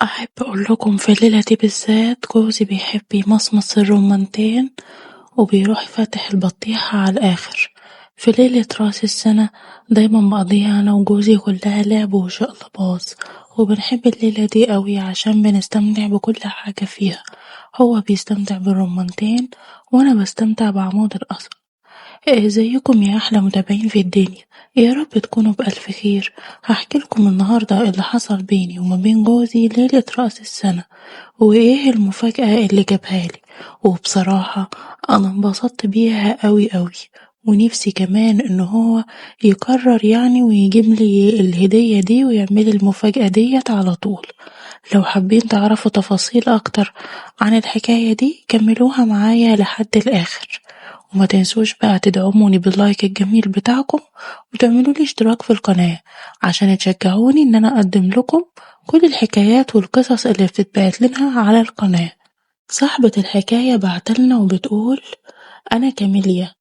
أحب أقولكم في الليلة دي بالذات جوزي بيحب يمصمص الرمانتين وبيروح فاتح البطيخة على الآخر. في ليلة راس السنة دايما بقضيها أنا وجوزي كلها لعب وشقلباظ، وبنحب الليلة دي قوي عشان بنستمتع بكل حاجة فيها. هو بيستمتع بالرمانتين وأنا بستمتع بعمود القصب. ازيكم يا احلى متابعين في الدنيا؟ يا رب تكونوا بألف خير. هحكي لكم النهارده اللي حصل بيني وما بين جوزي ليلة رأس السنة، وايه المفاجأة اللي جابها لي، وبصراحة انا انبسطت بيها قوي قوي، ونفسي كمان ان هو يقرر يعني ويجيب لي الهدية دي ويعمل المفاجأة ديت على طول. لو حابين تعرفوا تفاصيل اكتر عن الحكاية دي كملوها معايا لحد الاخر، وما تنسوش بقى تدعموني بال like الجميل بتاعكم وتعملوا لي اشتراك في القناة عشان تشجعوني ان انا اقدم لكم كل الحكايات والقصص اللي بتتبعت لنا على القناة. صاحبة الحكاية بعتلنا وبتقول: انا كاميليا،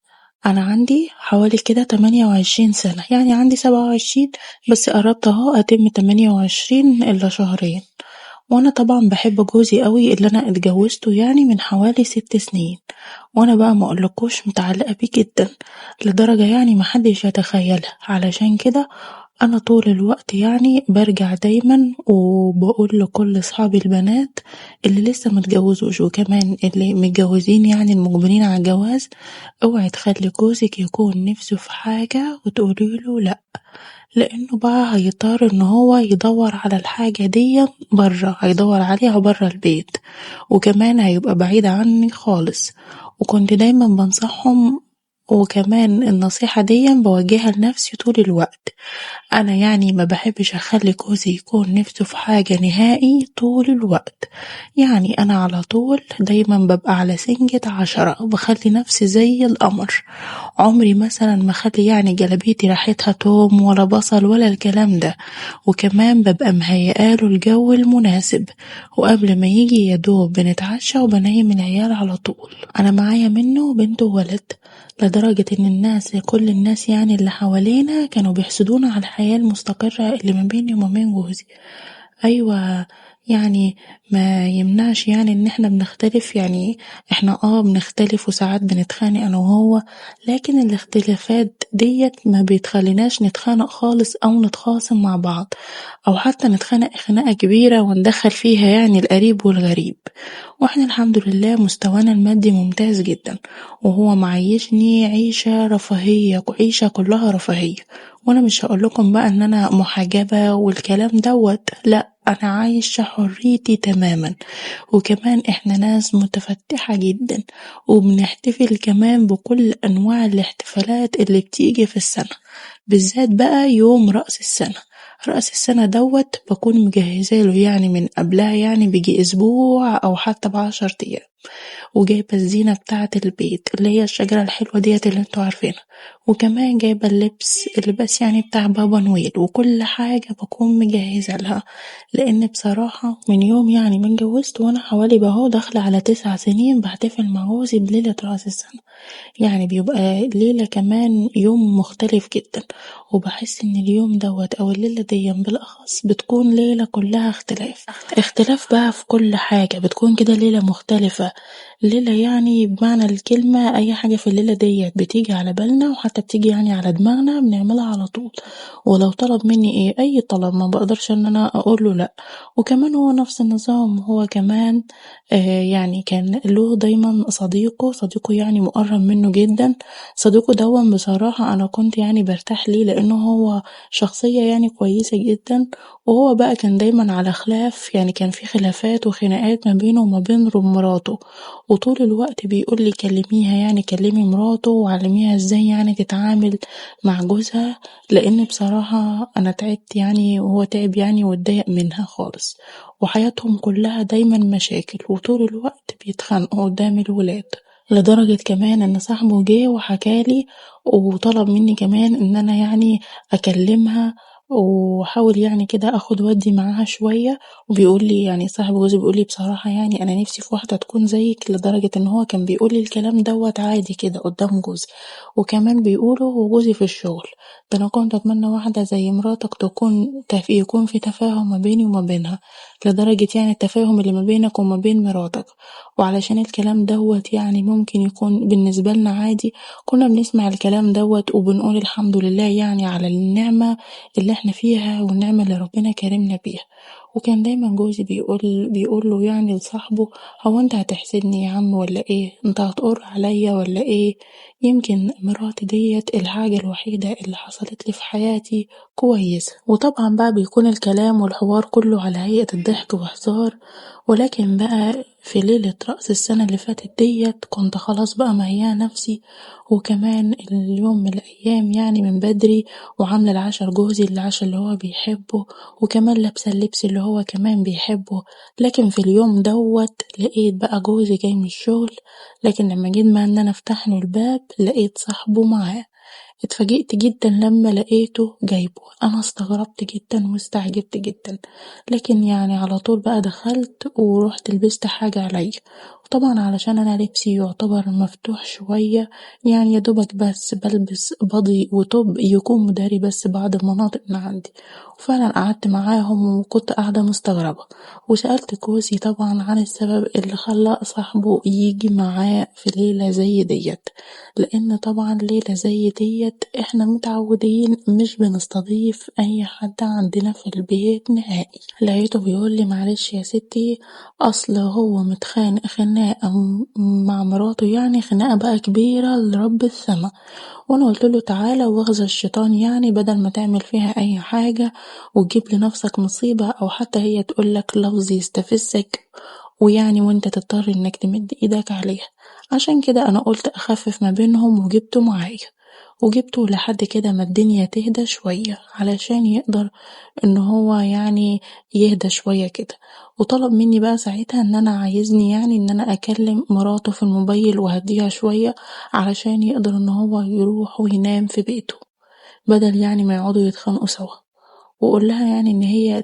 انا عندي حوالي كده 28 سنة، يعني عندي 27 بس قربت اهو اتم 28 الا شهرين. وانا طبعا بحب جوزي قوي اللي انا اتجوزته يعني من حوالي 6 سنين، وانا بقى ما اقولكوش متعلقه بيه جدا لدرجه يعني ما حدش يتخيلها. علشان كده انا طول الوقت يعني برجع دايما وبقول لكل اصحابي البنات اللي لسه ما اتجوزوش وكمان اللي متجوزين يعني المقبلين على الجواز، اوعي تخلي جوزك يكون نفسه في حاجه وتقولي له لا، لانه بقى هيضطر ان هو يدور على الحاجه دي بره، هيدور عليها بره البيت، وكمان هيبقى بعيد عني خالص. وكنت دايما بنصحهم، وكمان النصيحة دي بوجهها لنفسي طول الوقت. أنا يعني ما بحبش أخلي جوزي يكون نفسه في حاجة نهائي طول الوقت، يعني أنا على طول دايما ببقى على سنجة 10 وبخلي نفسي زي القمر. عمري مثلا ما أخلي يعني جلابيتي ريحتها توم ولا بصل ولا الكلام ده، وكمان ببقى مهيئاله الجو المناسب، وقبل ما يجي يدوب بنتعشى وبنيم العيال على طول. أنا معايا منه بنت وولد، لدرجة ان الناس كل الناس يعني اللي حوالينا كانوا بيحسدونا على الحياة المستقرة اللي ما بيني وما بين جوزي. ايوه يعني ما يمنعش يعني ان احنا بنختلف، يعني احنا بنختلف وساعات بنتخانق انا وهو، لكن الاختلافات ديت ما بتخليناش نتخانق خالص او نتخاصم مع بعض، او حتى نتخانق خناقة كبيرة وندخل فيها يعني القريب والغريب. واحنا الحمد لله مستوانا المادي ممتاز جدا، وهو معيشني عيشة رفاهية، عيشة كلها رفاهية. وانا مش هقولكم بقى ان انا محجبة والكلام دوت، لا انا عايشة حريتي تماما. وكمان احنا ناس متفتحة جدا، وبنحتفل كمان بكل انواع الاحتفالات اللي بتيجي في السنة، بالذات بقى يوم رأس السنة. رأس السنة دوت بكون مجهزاله يعني من قبلها، يعني بيجي اسبوع او حتى ب10 ايام، وجايبه الزينه بتاعه البيت اللي هي الشجره الحلوه ديت اللي انتوا عارفينها، وكمان جايبه اللباس يعني بتاع بابا نويل، وكل حاجه بكون مجهزه لها. لان بصراحه من يوم يعني ما اتجوزت وانا حوالي بهو داخله على 9 سنين بحتفل مع جوزي بليله رأس السنه، يعني بيبقى ليله كمان يوم مختلف جدا، وبحس ان اليوم دوت او الليله دي بالاخص بتكون ليله كلها اختلاف، اختلاف بقى في كل حاجه، بتكون كده ليله مختلفه، ليلة يعني بمعنى الكلمة أي حاجة في الليلة ديت بتيجي على بالنا وحتى بتيجي يعني على دماغنا بنعملها على طول. ولو طلب مني ايه أي طلب ما بقدرش ان انا اقوله لأ. وكمان هو نفس النظام، هو كمان يعني كان له دايما صديقه يعني مقرب منه جدا. صديقه دون بصراحة انا كنت يعني برتاح ليه لانه هو شخصية يعني كويسة جدا، وهو بقى كان دايما على خلاف، يعني كان في خلافات وخناقات ما بينه وما بين مراته، وطول الوقت بيقول لي كلميها يعني كلمي مراته وعلميها ازاي يعني تتعامل مع جوزها، لان بصراحة انا تعبت يعني وهو تعب يعني واتضايق منها خالص، وحياتهم كلها دايما مشاكل وطول الوقت بيتخانقوا قدام الولاد. لدرجة كمان ان صاحبه جه وحكالي وطلب مني كمان ان انا يعني اكلمها وحاول يعني كده اخد ودي معاها شويه. وبيقول لي يعني صاحب جوزي بيقول لي بصراحه يعني انا نفسي في واحده تكون زيك، لدرجه ان هو كان بيقول لي الكلام دوت عادي كده قدام جوزي، وكمان بيقوله وجوزي في الشغل. ده انا كنت اتمنى واحده زي مراتك تكون يكون في تفاهم ما بيني وما بينها، لدرجه يعني التفاهم اللي ما بينك وما بين مراتك. وعلشان الكلام دوت يعني ممكن يكون بالنسبه لنا عادي، كنا بنسمع الكلام دوت وبنقول الحمد لله يعني على النعمه اللي احنا فيها والنعمه اللي ربنا كرمنا بيها. وكان دايما جوزي بيقول له يعني لصاحبه، هو انت هتحسدني يا عم ولا ايه؟ انت هتقر عليا ولا ايه؟ يمكن مراتي ديت الحاجه الوحيده اللي حصلت لي في حياتي كويسه. وطبعا بقى بيكون الكلام والحوار كله على هيئه الضحك وهزار. ولكن بقى في ليله رأس السنه اللي فاتت ديت كنت خلاص بقى مهيئه نفسي، وكمان اليوم من الايام يعني من بدري، وعامله العشاء لجوزي العشاء اللي هو بيحبه، وكمان لابسه اللبس اللي هو كمان بيحبه. لكن في اليوم دوت لقيت بقى جوزي جاي من الشغل، لكن لما جيت بقى ان انا افتح له الباب لقيت صاحبه معاه. اتفاجئت جدا لما لقيته جايبه، انا استغربت جدا واستعجبت جدا. لكن يعني على طول بقى دخلت وروحت لبست حاجة عليا، وطبعا علشان انا لبسي يعتبر مفتوح شوية يعني يا دوبك بس بلبس body و top يكون مداري بس بعض المناطق من عندي. وفعلا قعدت معاهم وكنت قاعدة مستغربة، وسألت جوزي طبعا عن السبب اللي خلى صاحبه يجي معاه في ليلة زي ديت، لان طبعا ليلة زي ديت احنا متعودين مش بنستضيف اي حد عندنا في البيت نهائي. لقيته بيقول لي معلش يا ستي، اصل هو متخانق خناقه مع مراته، يعني خناقه بقى كبيره لرب السما. وانا قلت له تعالى واخزى الشيطان، يعني بدل ما تعمل فيها اي حاجه وتجيب لنفسك مصيبه، او حتى هي تقولك لفظ يستفزك ويعني وانت تضطر انك تمد ايدك عليها. عشان كده انا قلت اخفف ما بينهم وجبته معايا، وجبته لحد كده ما الدنيا تهدى شوية علشان يقدر ان هو يعني يهدى شوية كده. وطلب مني بقى ساعتها ان انا عايزني يعني ان انا اكلم مراته في الموبايل وهديها شوية علشان يقدر ان هو يروح وينام في بيته بدل يعني ما يقعدوا يتخانقوا سوا، وقول لها يعني ان هي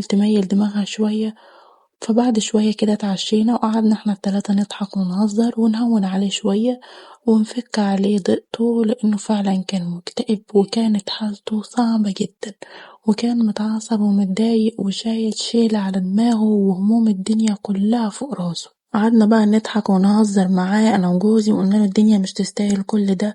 تميل دماغها شوية. فبعد شوية كده اتعشينا وقعدنا احنا التلاتة نضحك ونهزر ونهون عليه شوية ونفك عليه ضيقته، لانه فعلا كان مكتئب وكانت حالته صعبة جدا، وكان متعصب ومتضايق وشايل شيلة على دماغه وهموم الدنيا كلها فوق راسه. قعدنا بقى نضحك ونهزر معاه انا وجوزي، وقلنا له الدنيا مش تستاهل كل ده،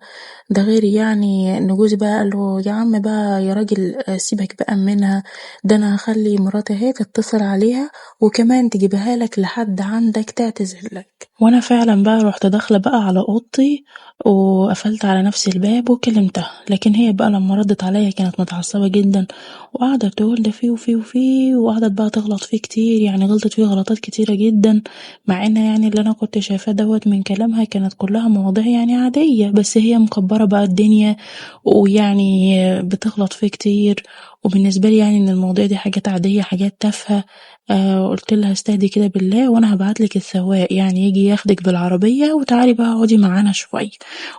ده غير يعني ان جوزي بقى قال له يا عم بقى يا راجل سيبك بقى منها، ده انا هخلي مراتي اهي تتصل عليها وكمان تجيبها لك لحد عندك تعتذر لك. وانا فعلا بقى رحت داخله بقى على اوضتي وقفلت على نفسي الباب وكلمتها، لكن هي بقى لما ردت عليا كانت متعصبه جدا وقعدت تقول ده فيه وفيه وفيه، وقعدت بقى تغلط فيه كتير، يعني غلطت فيه غلطات كتيره جدا، مع ان يعني اللي انا كنت شايفاه دوت من كلامها كانت كلها مواضيع يعني عاديه، بس هي مكبره بقى الدنيا ويعني بتغلط فيه كتير. وبالنسبه لي يعني ان المواضيع دي حاجات عاديه حاجات تافهه. قلت لها استهدي كده بالله وانا هبعتلك السواق يعني يجي ياخدك بالعربيه وتعالي بقى اقعدي معانا شويه.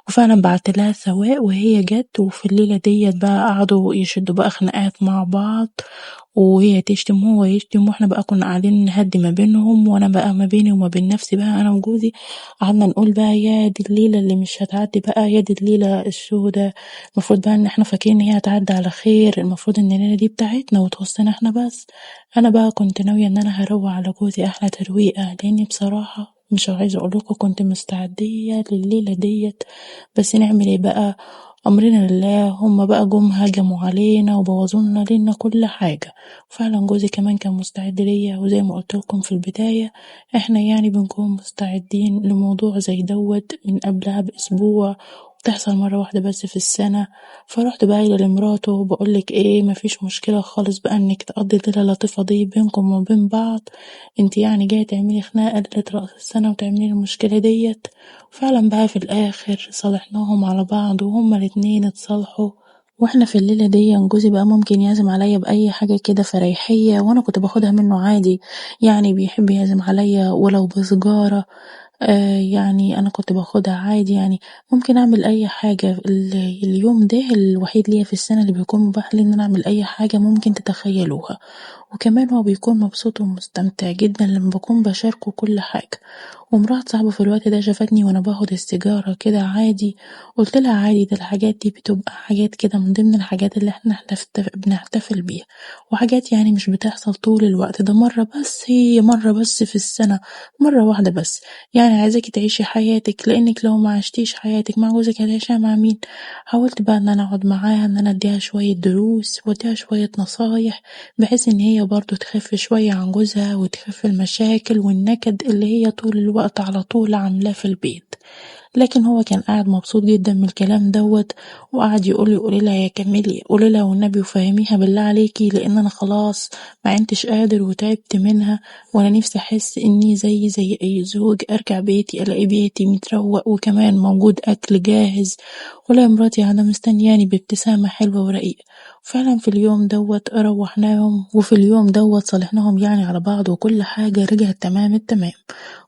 وفعلا بعت لها السواق وهي جت، وفي الليله ديت بقى قعدوا يشدوا بقى خناقات مع بعض، وهي تشتم وهو يشتم، واحنا بقى كنا قاعدين نهدي ما بينهم، وانا بقى ما بيني وما بين نفسي بقى انا وجوزي قعدنا نقول بقى يا دي الليله اللي مش هتعدي بقى، يا دي الليله السوداء، المفروض بقى ان احنا فاكرين ان هي هتعدي على خير، المفروض ان الليله دي بتاعتنا وتخصنا احنا بس. انا بقى كنت ناويه ان انا هروق على جوزي احلى ترويقه، لاني بصراحه مش عايزه اقولكم كنت مستعديه لليله ديت، بس نعمل ايه بقى، امرنا لله. هما بقى جم هجموا علينا وبوظوا لنا كل حاجه. فعلا جوزي كمان كان مستعد ليا، وزي ما قلت لكم في البدايه احنا يعني بنكون مستعدين لموضوع زي دوت من قبلها باسبوع، بتحصل مره واحده بس في السنه. فروحت بقى قايله لمراته بقولك ايه، مفيش مشكله خالص بقى انك تقضي الليله اللطيفه دي بينكم وبين بعض، انت يعني جايه تعملي خناقه ليله راس السنه وتعملي المشكله ديت. فعلا بقى في الاخر صالحناهم على بعض وهما الاتنين اتصالحوا. واحنا في الليله دي جوزي بقى ممكن يعزم عليا باي حاجه كده فريحيه، وانا كنت باخدها منه عادي، يعني بيحب يعزم عليا ولو بسجاره، يعني أنا كنت باخدها عادي، يعني ممكن أعمل أي حاجة. اليوم ده الوحيد ليا في السنة اللي بيكون مباح لي إن أنا أعمل أي حاجة ممكن تتخيلوها، وكمان هو بيكون مبسوط ومستمتع جدا لما بكون بشاركه كل حاجة. ومرات صاحبه في الوقت ده شافتني وأنا باخد السيجارة كده عادي، قلت لها عادي، ده الحاجات دي بتبقى حاجات كده من ضمن الحاجات اللي احنا بنحتفل بيها، وحاجات يعني مش بتحصل طول الوقت، ده مرة بس، هي مرة بس في السنة، مرة واحدة بس، يعني عايزاكي تعيشي حياتك، لأنك لو ما عشتيش حياتك مع جوزك هتعيشيها مع مين؟ حاولت بقى ان انا اقعد معاها، ان انا اديها شوية دروس واديها شوية نصايح، بحيث ان هي برضو تخف شوية عن جوزها وتخف المشاكل والنكد اللي هي طول الوقت على طول عاملاه في البيت. لكن هو كان قاعد مبسوط جدا من الكلام دوت، وقعد يقول لي قولي لها يا كملي، قولي لها والنبي وفهميها بالله عليكي، لان انا خلاص ما عدتش قادر وتعبت منها، وانا نفسي احس اني زي اي زوج، ارجع بيتي الاقي بيتي متروق وكمان موجود اكل جاهز، ولا مراتي قاعده مستنياني بابتسامه حلوه ورقيقه. فعلا في اليوم دوت روحناهم، وفي اليوم دوت صالحناهم يعني على بعض، وكل حاجه رجعت تمام التمام.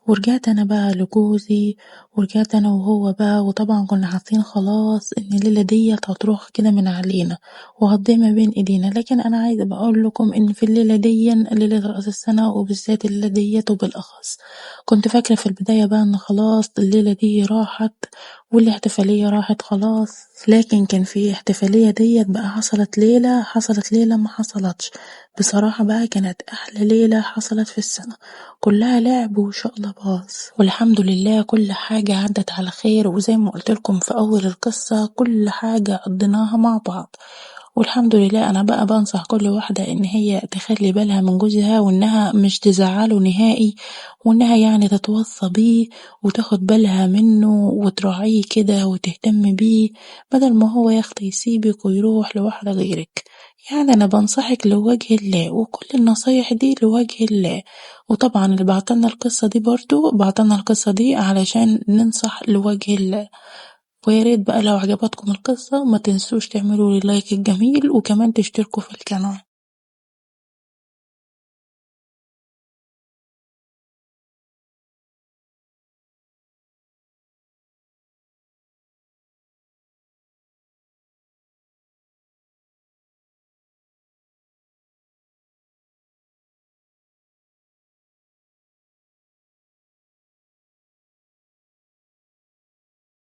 ورجعت انا بقى لجوزي، ورجعت انا وهو بقى، وطبعا كنا حاسين خلاص ان الليله ديت هتروح كده من علينا وهتضيع ما بين ايدينا. لكن انا عايزه بقول لكم ان في الليله دي، ليله راس السنه وبالذات الليله ديت وبالاخص، كنت فاكره في البدايه بقى ان خلاص الليله دي راحت والاحتفاليه راحت خلاص، لكن كان في احتفاليه ديت بقى حصلت ليله، حصلت ليله ما حصلتش بصراحه بقى، كانت احلى ليله حصلت في السنه، كلها لعب وشقلباظ، والحمد لله كل حاجه عدت على خير. وزي ما قلت لكم في اول القصه كل حاجه قضيناها مع بعض والحمد لله. انا بقى بنصح كل واحده ان هي تخلي بالها من جوزها، وانها مش تزعله نهائي، وانها يعني تتوصى بيه وتاخد بالها منه وتراعيه كده وتهتم بيه، بدل ما هو ياخد يسيبك ويروح لواحده غيرك. يعني انا بنصحك لوجه الله، وكل النصايح دي لوجه الله. وطبعا اللي بعتلنا القصه دي برضو بعتلنا القصه دي علشان ننصح لوجه الله. ويا ريت بقى لو عجبتكم القصة ما تنسوش تعملوا لي لايك الجميل، وكمان تشتركوا في القناة.